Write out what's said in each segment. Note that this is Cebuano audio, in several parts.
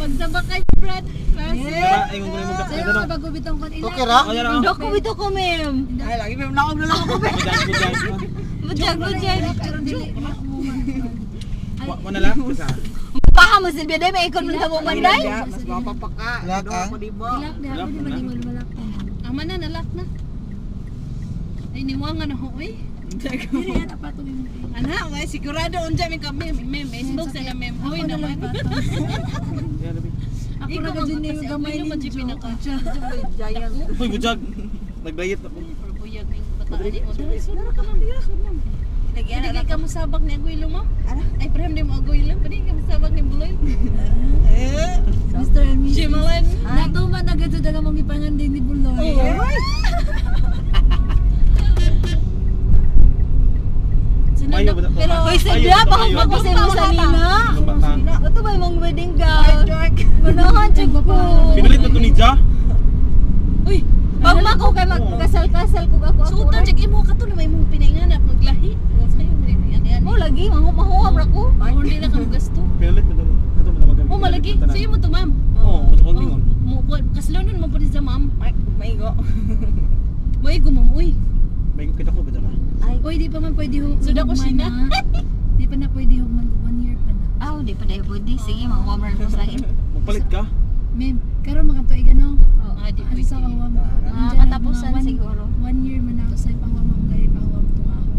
Pagsabakay, Brad. Diba, ay mo mo Sa'yo ano? nga bago bitong kon ila. Okay ra? Ayan ah. Dako bitaw ko, ma'am. Ay, lagi ma'am, naog na lang ako. Bujag, bujag. Bujag, bujag. Aron dili. Wa na lang isa. Paha mo silbi day may ikon mo sa mong banday. Mas mapapaka. Ilak, ah. Ako di ba? Ilak na ako di man malak. Ama na, nalak na. Ay, niwangan na ho, eh. Dili yan apato mo. Ana, way, sigurado unja mi kami, mem, Facebook sa na mem. Hoy Ako na lang naman. patong. Yan, labi. Ako Ikaw ra ang gud ni kasi gamay ako yung ni magipinaka. Giant. Uy, bujag. Nagdayet ako. Buyag na yung kabataan ni Odor. Sunod ka, ma'am. Lagyan Pwede ka musabak ni Aguilo mo? Ay, prem ni mo Aguilo. Pwede ka musabak ni Buloy. Eh. Mr. and Mrs. Jimalan. Natuman agad sa daga mong ipanganday ni Buloy. Mayo ba to? Pero, Hoy Silvia, Ayaw, baka sa imo sa nina. Lumba ta. Ato ba imong wedding gown? Manahan jud ko. Pinalit na to ni Ja. Uy, Pag mako kay magkasal-kasal kog ako ako. suotan jag imo kato na may imong pinainganap maglahi. Sayo mo yan yan. Mo lagi mahuam ra ko. Hindi na kamo gasto. Pinalit na to. Kato mo na magamit. Oh, malagi. Sayo mo to, ma'am. Oo, sa kong lingon. Mo ko kaslonon mo pud sa ma'am. Maigo. Moy ko ma'am, uy. May kita ko ba dyan? Uy, di pa man pwede ho. So, dako hugman siya na. Di pa na pwede hugman. One year pa na. Ah, di pa dahil pwede. Sige, mahuam ra ko sa akin. Magpalit ka? Ma'am, karon makatuig ano? Ah, di Ano pwede. sa kawam? Mga katapusan siguro. One year man ako sa ipangwam ang gari pangwam tong ako.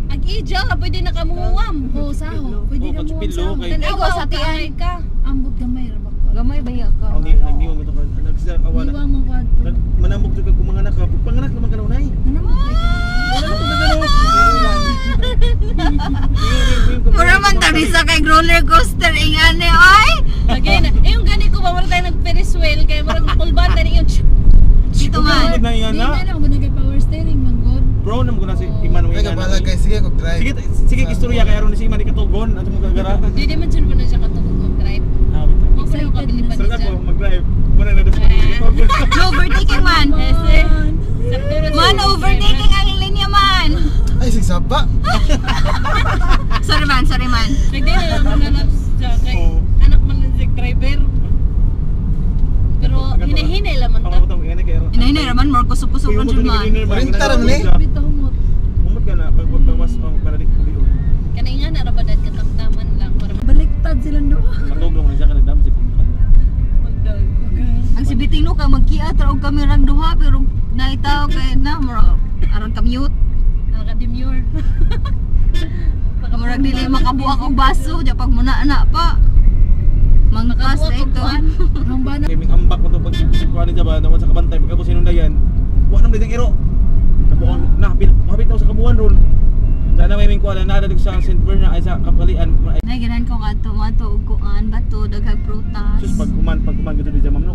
Ag ija ka pwede na kamuwam. Oo, saho. Pwede Oo, na mo katsupilo, saho. kay- Ikaw sa tiyan. ka. Ambot gamay ra ba ko. Gamay ba ya ka? Ang nagniwang ko to. Nagsa awala. Niwang man ko adto. Manamog jud ka kung mga anak ka. Panganak naman ka na unay. Nanamot kay ka. Wala na to gano. Mura man tabi sa kay roller coaster ingani oy. Lagi na. Eh, yung gani ko ba wala tayo nag-Ferris wheel kay murag kulban tani yung Dito man. Na Di yan na na. na mo kay power steering man god. Bro, nam ko na si Iman Ay, kabala kay sige ko drive. Sige, sige istorya kay aron ni si Iman ikatugon ato mo kagara. Di di man jud mo na siya katugog og drive. Ah, wait. Mo pa yung kabiliban Sarap niya. ako mag-drive. Wala na das No overtaking man. Ese. Sakto ra siya. Man overtaking ang linya man. Ay, sigsaba. Sorry man, sorry man. Nagdi na lang mo na lang siya kay Oo. anak man lang siya driver. Pero hinahinay lang man ta. Ako to ingani kay aron. Inay na man more kusog-kusog Uy, ron umot jud ni man. Greener, man. Rentar man ni. Bitaw mo. Umot ka na pag pag mas oh, para di kulion. Kanay nga na ra ba dad katamtaman lang para Baliktad silang duha. Matug lang siya kanagdam si magdag. Ang si Biting no ka magkiat ra og kamerang duha pero naitaw kay na mura aron ka-mute. Naka-demure. Murag dili makabuak og baso di pag muna na pa. Mangkas Makabuak na og ito. kuan. Ang bana Kay ambak mo to pag kuan niya ba naman sa kabantay pagkabos sinundayan. Wa na man diyang iro. Nabuang na hapit daw sa kabuan ron. Dana may ming kuan na dito sa St. Bernard ay sa Kapalian. Ay, Nay ganahan ko nga tomato og kuan bato daghang prutas. Sus pag human gito di ma'am no.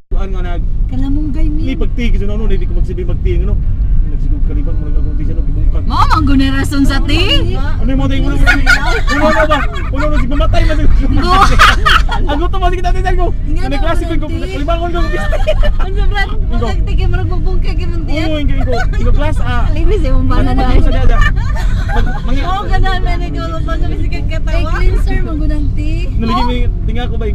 Kuan nga nag kalamunggay ni mi. pagtig sa no di ko magsibi magting no. Nagsigog kalibang mo nagagong tiyan no gibungkag. Mao man gud ni rason sa ti. Ano yung mga tayo? Uno uno ba? Uno uno si mamatay man. Go. Ang gusto mo sige natin ko. Nga Ano na, klase ko walang tea. kalibang ko ko. Ang sobrang magagtige murag mabungkag imong tiyan. Oo, ingo ingo. Ingo class A. Libre sa imong bana Mag- dai. sa dada. Mangi. Oo, ganahan na ni ko pa kami si Kay katawa. cleanser man gud ang tea. Naligi mi tinga ko ba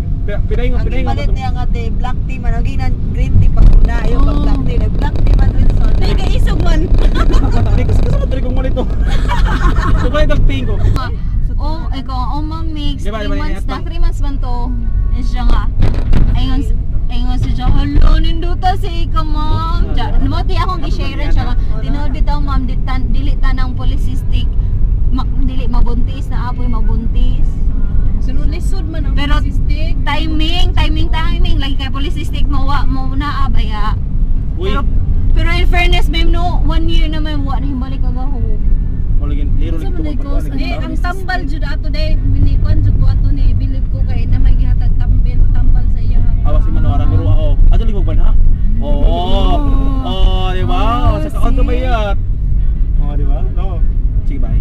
pinay nga Ang pinay nga. ipalit niya nga te, black tea man. Ang ginan green tea pag una. Ayaw pag black tea. Nag black tea man rin son. Nay kaisog man. Hindi kasi kasi mo ko ito. So kaya dag tingko. Oh, ikaw ang oma mix. Di ba, 3 di ba, months na, atbang- 3 months man to. Eh, siya nga. Ayun, ayun siya, hello, ninduta si ikaw, ma'am. Ja, mo ti akong gi-share siya nga. Tinuod bitaw, ma'am, di tan, dili tanang polycystic. Mak, dili mabuntis na apoy mabuntis. Sunod lisod man ang Pero- polycystic. Timing, timing, timing. Lagi kay polycystic mawa mo na abaya. Uy, Pero pero in fairness, ma'am, no, one year na ma'am, wa na himbalik ka gaho. mo lagi liro Sa lagi man to ay cause, Eh, ang tambal jud ato day binikuan jud ko ato ni bilib ko kay na may gihatag tambal tambal sa iya. Awas si Manora miro ako. Ato lagi magbanha. Oo. Oh, di ba? Oh, Sa kaon to see? bayat. Oh, di ba? No. Sige, bye.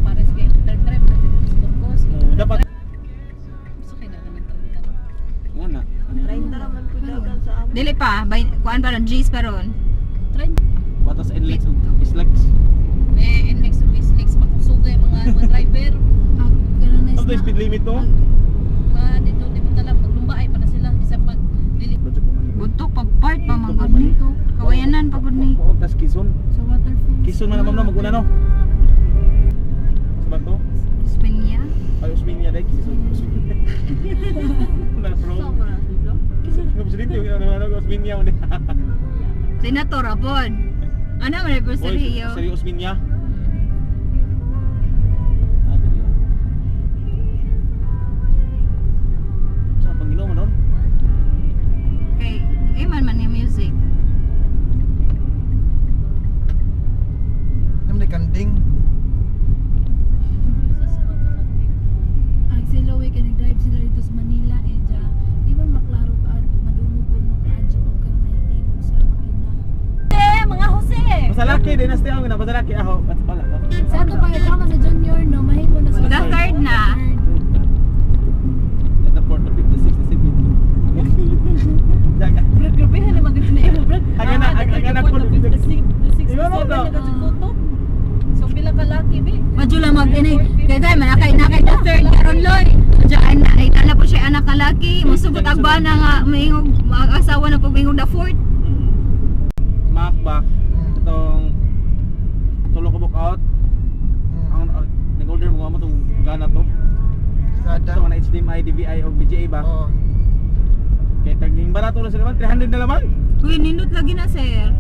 Para sige, third drive na gusto ko. Dapat Gusto kay na kanang 30 no. nga na. 30 naman po dagan sa amin. Dili pa, by, kuan pa ron, G's pa ron. 30. Batas NLEX ug Islex. Eh, NLEX ug Islex pakusugay mga mga driver. Ang kanang Ano speed limit no? Mga dito di ba sa Quezon. Sa waterfalls. Quezon man na ma'am no, maguna no. Sa bato? Spenya. Ay, Osmeña dai Quezon. Osmeña. Na from. Quezon nga presidente yung ano ano Osmeña mo ni. Senator apod. Ano man po Oy, Sergio? Sergio Osmeña. Ah, dili. Sa Panginoon man nun. Kay iman man yung music. Nam ni kanding. Ang sila way kay nag-drive sila dito sa Manila eh dya. Di man maklaro ka adto madungog ko no kaadyo og karon nahitingog sa makina. Eh, mga Jose. Masalaki din na ang na masalaki ako. Ba't pala? Sa ato pa kama sa junior no mahimo na sa The third na. The fourth, the fifth, the sixth, the seventh. Jaga. Brad, grabe na naman gud na imo, Brad. Aga na, aga na ko. The six, the six, Iba the mo seven, to. nagkatukuto. So pila ka laki, be? Madyo lang mag ini. Kay tay man nakay nakay the third karon loy. Diyan na ay tala po siya anak kalaki. Musugot ang bana nga maingog ang asawa na pag maingog the fourth. Mac ba? Itong tulo ko book out. Ang nag-order mo mo tong gana to. Sada. Ito na HDMI, DVI o VGA ba? Oo. Kay taging barato na sila man, 300 na laman. Uy, nindot lagi na sir.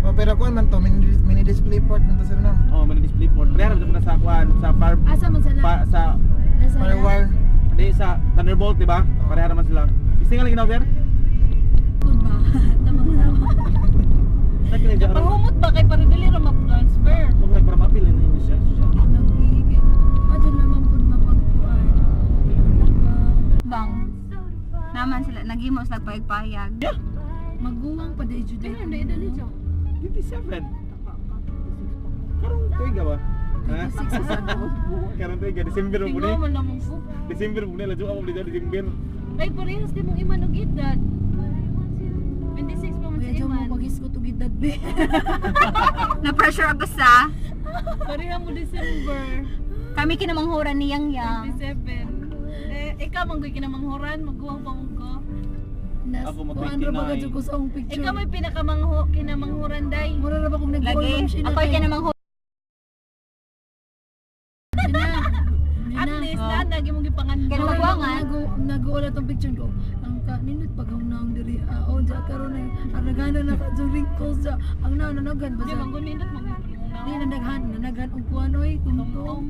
Oh, pero kuan man to mini, mini display port man to sir no. Oh, man display port. Pero na sa kuan sa fire Asa man sila? pa, sa Nasa Firewire. di sa Thunderbolt, di ba? Pareha naman sila. Istinga lang ginaw sir. Pud ba? Tamang tama. Sa kini dyan. Panghumot ba kay para dili ra ma-transfer? Pag para mapil na inyo siya. Lagi kay adyo naman pud ba pagkuan. Bang. Naman sila naghimo sila payag-payag. Maguwang pa day jud. Pila na edad niya? 27. Karong tuig ba? Ha? Karong tuig December mo ni. Tingo man namong ko. December mo ni ladyo ako dito December. Ay, parehas di mong iman og edad. 26 pa man Kuya si Jo mo Iman. paghisgot og edad be. Na pressure ako sa Pareha mo December. kami kinamanghuran ni Yang Yang. 27. Eh, ikaw man gud kinamanghuran, maguwang pa mong ko. Nas Ako mo kuan ra ba 29. ka jud ko sa akong picture. Ikaw may pinakamangho kinamanghuran day. Mura ra ba kung nag-call Lagi ma'am Sheena ako'y kay- kinamanghuran. Sheena. At Sheena. least na nagi mong gipangan. Kaya Mura magwangan. na akong Nag-uula tong picture ko. Ang ka nindot pag ang naong diri. Ah, oh, ja karon na aragana na ka jud wrinkles ja. Ang naong nanaghan ba Di sa man gud nindot man gud Di nanaghan, nanaghan og kuan oy, tumtum.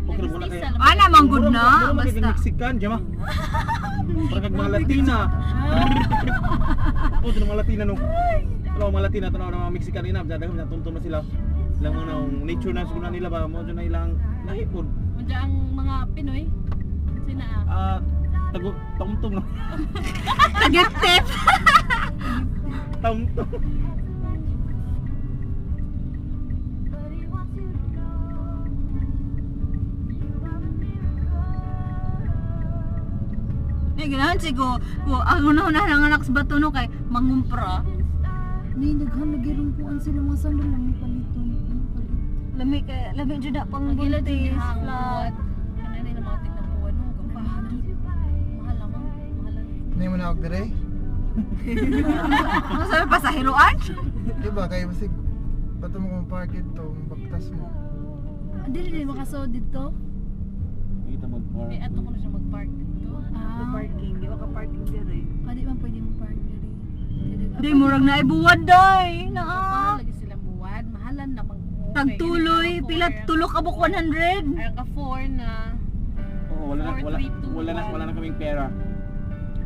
Okay, wala kay. Ana man good na Basta. basta. Mexican, jama. Para kag mga Latina. Oh, mga Latina no. Ano mga Latina tanaw ng mga Mexican ina, daghan na tumtum na sila. Ilang mga naong nature na siguro nila ba mo na ilang nahipon. Unja ang mga Pinoy. Sina ah. Ah, tago tumtum no. Tagiptip. Tumtum. Ay, ganahan sigo ko ang una-una ng anak sa bato no kay mangumpra. Nay daghan lagi rong kuan sila mga sandal lang paliton. Palit. Lami kay lami jud na pang Ang gila jud buntis. ni ang Flat. Kana ni mga tignan po ano, gampahan. Mahal lamang, mahal. Nay mo na og dire. Ano sabi pasahiroan? Di ba kay basig bato mo kung park dito, baktas mo. Ah, Dili din makasood dito. Kita mag-park. Eh ato ko na siya mag-park dito. Ah, Parking, di ba ka parking dire? ah, di man pwede mo park diri. Di murag na ibuwad day. Mahal Naa. lagi silang buwad, mahalan namang ko. Tagtuloy pila tulo ka buk 100. Ay ka 4 na. Oo, wala na wala 4, 3, 2, wala na wala na kaming pera.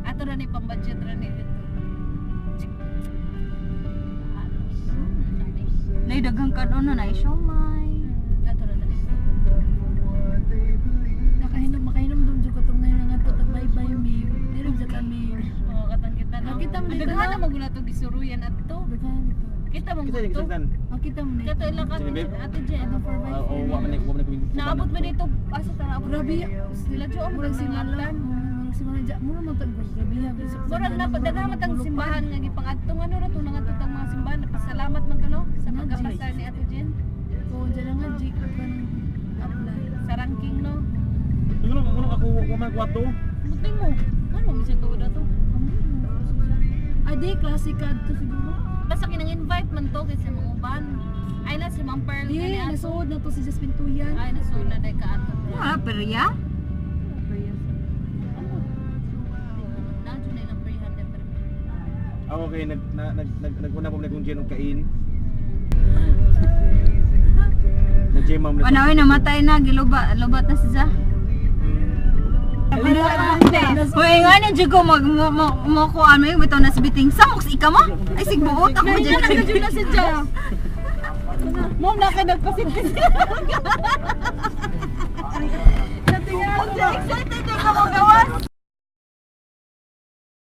Ato ra ni pang-budget ra ni dito. Nay daghang kanon na nay siomay. Ato ra dali. Nakahinom makahinom dum jud katong nay nga to bye bye mi. Dili jud kami. Oh, katang kita no. Nakita mo dito, Daghan no? na maguna to gisuruyan adto. Daghan dito. Kita mo Kita yung to. isang Makita mo na. Kato ila ka Sino, babe? Ate Jen. Ano for Oo, oh, wa man wa man kami. Naabot man dito asa tara abot. Grabe. Sila jo ang Murag simala. Murag simala ja. Murag man tag grabe. Murag na daghan man tang simbahan nga gipangadto ngano ra to nangadto tang mga simbahan nagpasalamat man to no sa pagkapasar ni Ate Jen Oo, dyan lang nga G ka nang apply. sa ranking no. Siguro kung ako wa man kwato. Buti mo. Ano mo siya tuod ato? Adi, classic card to siguro. Basta kinang invite man to kay sa mga uban. Ay na si Ma'am Pearl Di, kani ato. nasuod na to si Jasmine Tuyan. Ay nasuod na day ka ato. Wala perya. Na jud na ilang perihan de pero. Ako kay nag na, nag nag naguna po nagkong og kain. Nag-gym ma'am. Panawin namatay na giluba lubat na siya. Hoy nga ni jud ko mag mo mo mo ko ano yung bitaw na biting samok sa ika mo. Ay sigbuot ako jud. Jud na si Ja. Mom na kay nagpasintis. Excited ka mo gawas.